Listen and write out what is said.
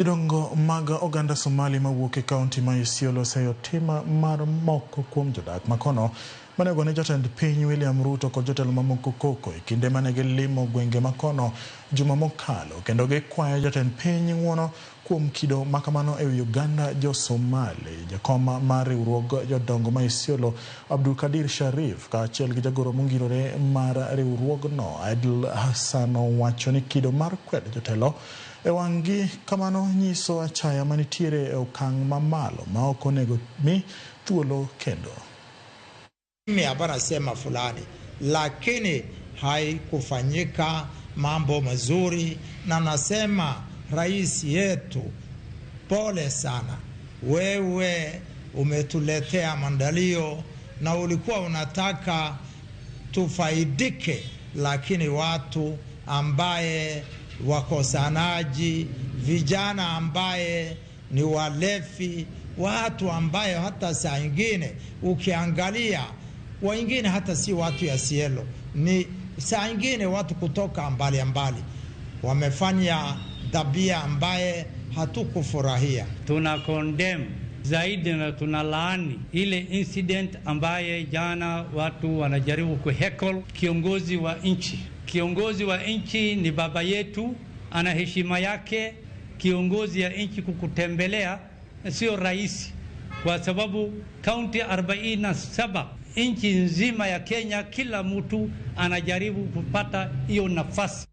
Jodongo mag oganda Somali mawuok e kaunti ma Isiolo oseyo tim mar moko kuom jodak makono mane ogone jatend piny William Ruto kod jotelo mamoko koko e kinde mane gilimo gwenge makono juma mokalo kendo gikwayo jatend piny ng'uono kuom kido makamano ewi oganda jo Somali. Jakom mar riwruog jodongo ma Isiolo Abdulkadir Sharif kaachiel gi jagoro mongirore mar riwruogno Adil Hassan owacho ni kido mar kwedo jotelo e wang'gi kamano nyiso achaya manitiere e okang' mamalo ma ok onego mi thuolo kendo. Mimi hapana sema fulani, lakini haikufanyika mambo mazuri, na nasema rais yetu, pole sana, wewe umetuletea maandalio na ulikuwa unataka tufaidike, lakini watu ambaye wakosanaji, vijana ambaye ni walefi, watu ambaye hata saa ingine ukiangalia wengine hata si watu ya Sielo, ni saa ingine watu kutoka mbali mbali wamefanya tabia ambaye hatukufurahia. Tuna condemn zaidi na tunalaani ile incident ambaye jana watu wanajaribu kuheckle kiongozi wa nchi. Kiongozi wa nchi ni baba yetu, ana heshima yake. Kiongozi ya nchi kukutembelea sio rahisi, kwa sababu kaunti 47 nchi nzima ya Kenya, kila mtu anajaribu kupata hiyo nafasi.